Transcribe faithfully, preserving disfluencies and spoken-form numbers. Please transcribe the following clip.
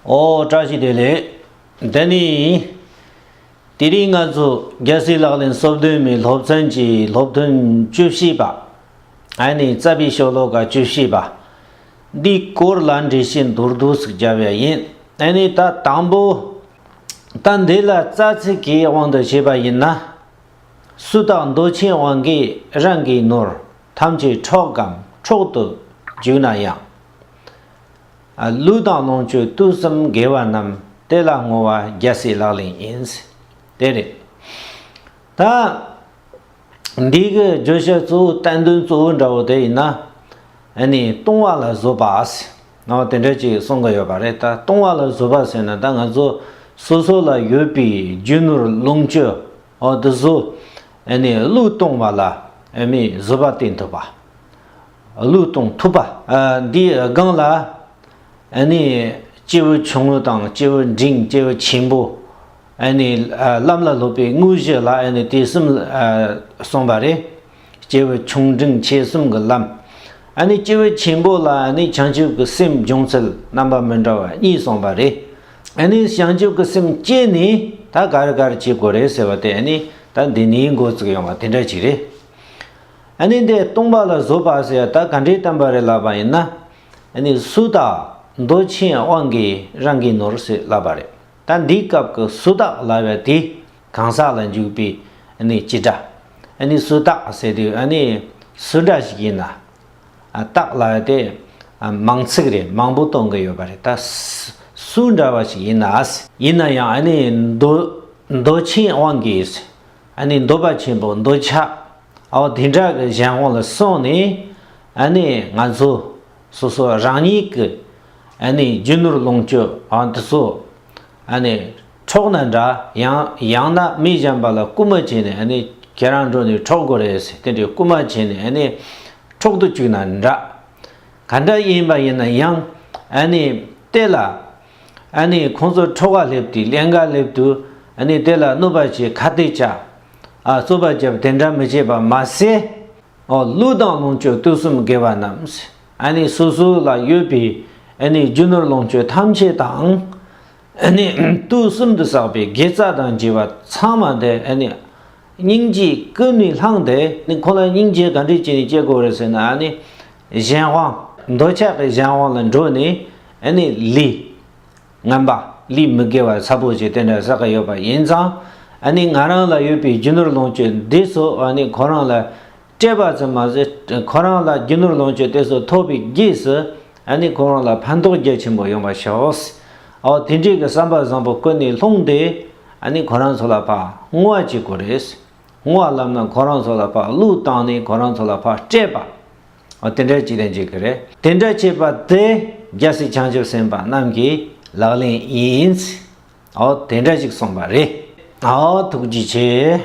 ཨོ་བཀྲ་ཤིས་བདེ་ལེགས། དེ་ནི་དེ་རིང་ང་ཚོ་རྒྱལ་སྲས་ལག་ལེན་སོ་བདུན་མའི་སློབ་ཚན་གྱི་སློབ་ཐུན་བཅུ་བཞི་པ། ཨ་ནི་རྩ་བའི་ཤོ་ལོ་ཀ་བཅུ་བཞི་པ། འདིའི་སྐོར་ལ་འགྲེལ་བཤད་མདོར་བསྡུས་ཤིག་བརྒྱབ་ཡ་ཡིན། ཨ་ནི་ད་དང་པོ། ད་འདི་ལ་རྩ་ཚིག་གི་དབང་དུ་བྱས་པ་ཡིན་ན། སུ་དག་འདོད་ཆེན་དབང་གིས་རང་གི་ནོར། ཐམས་ཅད་འཕྲོག་གམ་འཕྲོག་ཏུ་འཇུག་ན་ཡང་། ལུས་དང་ལོངས་སྤྱོད་དུས་གསུམ་དགེ་བ་རྣམས། དེ་ལ་བསྔོ་བ་རྒྱལ་སྲས་ལག་ལེན་ཡིན། དེ་རེད། ད་འདི་གི་བརྗོད་བྱ་གཙོ་བོ་བསྟན་དོན་གཙོ་བོ་འདྲ་བོ་དེ་ཡིན་ན། ཨ་ནི་གཏོང་བ་ལ་བཟོད་པ་ཟེར་ནོ་དེ་འདྲ་ཅིག་གསུང་གི་ཡོད་པ་རེད། ད་གཏོང་བ་ལ་བཟོད་པ་ཟེར་ན་ད་ང་ཚོ་སོ་སོ་ལ་ཡོད་པའི་རྒྱུ་ནོར་ལོངས་སྤྱོད་འོ་དེ་ཚོ་ཨ་ནི་བློས་གཏོང་བ་ལ་ཨ་ནི་བཟོད་པ་བསྟེན་ཐུབ་པ། བློས་གཏོང་ཐུབ་པ། ཨ་འདིའི་སྒང་ལ་ཨ་ནི་སྐྱེས་བུ་ཆུང་ངུ་དང་སྐྱེས་བུ་འབྲིང་སྐྱེས་བུ་ཆེན་པོ། ཨ་ནི་ལམ་ལ་སློབ་པའི་དངོས་གཞི་ལ་ཨ་ནི་དེ་གསུམ་གསུངས་པ་རེད། སྐྱེས་བུ་ཆུང་འབྲིང་ཆེ་གསུམ་གྱི་ལམ། ཨ་ནི་སྐྱེས་བུ་ཆེན་པོ་ལ་ཨ་ནི་བྱང་ཆུབ་ཀྱི་སེམས་སྦྱོང་ཚུལ་རྣམ་པ་མི་འདྲ་བ་གཉིས་གསུངས་པ་རེད། ཨ་ནི་བྱང་ཆུབ་ཀྱི་སེམས་བསྐྱེད་ནས་ད་ག་རེ་ག་རེ་བྱེད་དགོས་རེད་ཟེར་བ་དེ་ཨ་ནི་ད་འདི་ནས་འགོ་བཙུགས་ཡོང་བ་དེ་འདྲ་ཅིག་རེད། ཨ་ནི་འདི་གཏོང་བ་ལ་བཟོད་པ་ཟེར་ཡ་ད་ག་འདྲའི་བསྟན་པ་རེད་ལབ་པ་ཡིན་ན། ཨ་ནི་སུ་དག་འདོད་ཆེན་དབང་གིས་རང་གི་ནོར་ཟེར་ལབ་པ་རེད། ད་འདིའི་སྐབས་ཀྱི་སུ་དག་ལབ་ཡ་དེ་གང་ཟག་ལ་འཇུག་པའི་ཨ་ནི་སྤྱི་སྒྲ། ཨ་ནི་སུ་དག་ཟེར་དུས་ཨ་ནི་སུ་འདྲ་ཞིག་ཡིན་ན། ཨ་དག་ལབ་ཡ་དེ་ཨ་མང་ཚིག་རེད། མང་པོ་གཏོང་གི་ཡོད་པ་རེད། ད་སུ་སུ་འདྲ་བ་ཞིག་ཡིན་ན། ཡིན་ན་ཡང་ཨ་ནི་འདོད་འདོད་ཆེན་དབང་གིས། ཨ་ནི་འདོད་པ་ཆེན་པོ་འདོད་ཆགས། ཨོ་དེ་འདྲ་གི་གཞན་དབང་ལ་སོང་ནས་ཨ་ནི་ང་ཚོ་སོ་སོ་རང་ཉིད་ཀྱི་ཨ་ནི་རྒྱུ་ནོར་ལོངས་སྤྱོད་ཨ་འདི་ཚོ་ཨ་ནི་འཕྲོག་ན་འདྲ། ཡང་ཡང་ན་མི་གཞན་པ་ལ་རྐུ་མ་བྱས་ནས་ཨ་ནི་ཁྱེད་རང་འགྲོ་ནས་འཕྲོག་དགོས་རེད་ཟེར་དེ་འདྲའི་རྐུ་མ་བྱས་ནས་ཨ་ནི་འཕྲོག་ཏུ་བཅུག་ན་འདྲ། ག་འདྲ་ཡིན་པ་ཡིན་ན་ཡང་ཨ་ནི་དེ་ལ་ཨ་ནི་ཁོང་ཚོ་འཕྲོག་ག་སླེབས་དུས་ཀླན་ཀ་སླེབས་དུས་ཨ་ནི་དེ་ལ་གནོད་པ་བྱེད་ཁ་གཏད་བཅག་ཨ་རྩོད་པ་བརྒྱབ་དེ་འདྲ་མི་བྱེད་པ་མ་ཟད། ཨོ་ལུས་དང་ལོངས་སྤྱོད་དུས་གསུམ་དགེ་བ་རྣམས། ཨ་ནི་སོ་སོ་ལ་ཡོད་པའི་ཨ་ནི་རྒྱུ་ནོར་ལོངས་སྤྱོད་ཐམས་ཅད་དང་། ཨ་ནི་དུས་གསུམ་དུ་བསགས་པའི་དགེ་རྩ་དང་བཅས་པ་ཚང་མ་དེ་ཨ་ནི་སྙིང་རྗེས་ཀུན་ནས་བསླངས་ཏེ་ནི་ཁོ་ལ་སྙིང་རྗེ་ག་འདྲས་བྱས་ནས་སྐྱེ་དགོས་རེད་ཟེར་ན། ཨ་ནི་གཞན་དབང་འདོད་ཆགས་ཀྱི་གཞན་དབང་ལ་འགྲོ་ནས་ཨ་ནི་ལས་ངན་པ་ལས་མི་དགེ་བ་ཚ་པོ་ཞིག་དེ་འདྲ་བསགས་ཀྱི་ཡོད་པ་ཡིན་ཙང་། ཨ་ནི་ང་རང་ལ་ཡོད་པའི་རྒྱུ་ནོར་ལོངས་སྤྱོད་འདི་ཚོ་ཨ་ནི་ཁོ་རང་ལ་སྤྲད་པ་ཙམ་མ་ཟད་ཁོ་རང་ལ་རྒྱུ་ནོར་ལོངས་སྤྱོད་དེ་ཚོ་ཐོབ་པའི་རྗེས་སུ་ཨ་ནི་ཁོ་རང་ལ་ཕན་ཐོགས་རྒྱ་ཆེན་པོ་ཡོང་བ་ཤོག་ཨོ་དེ་འདྲའི་གི་བསམ་པ་བཟང་པོ་ཀུན་ནས་བསླངས་ཏེ་ཨ་ནི་ཁོ་རང་ཚོ་ལ་ཕར་བསྔོ་བ་བྱེད་དགོས་རེད། བསྔོ་བ་ལབ་ན་ཁོ་རང་ཚོ་ལ་ཕར་བློས་བཏང་ནས་ཁོ་རང་ཚོ་ལ་ཕར་སྤྲད་པ། ཨོ་དེ་འདྲ་ཅིག་དང་ཅིག་གི་རེད། དེ་འདྲ་བྱེད་པ་དེ་རྒྱལ་སྲས་བྱང་ཆུབ་སེམས་དཔའ་རྣམས་ཀྱི་ལག་ལེན་ཡིན། ཨོ་དེ་འདྲ་ཅིག་གསུངས་པ་རེད། ཨོ་ཐུགས་རྗེ་ཆེ།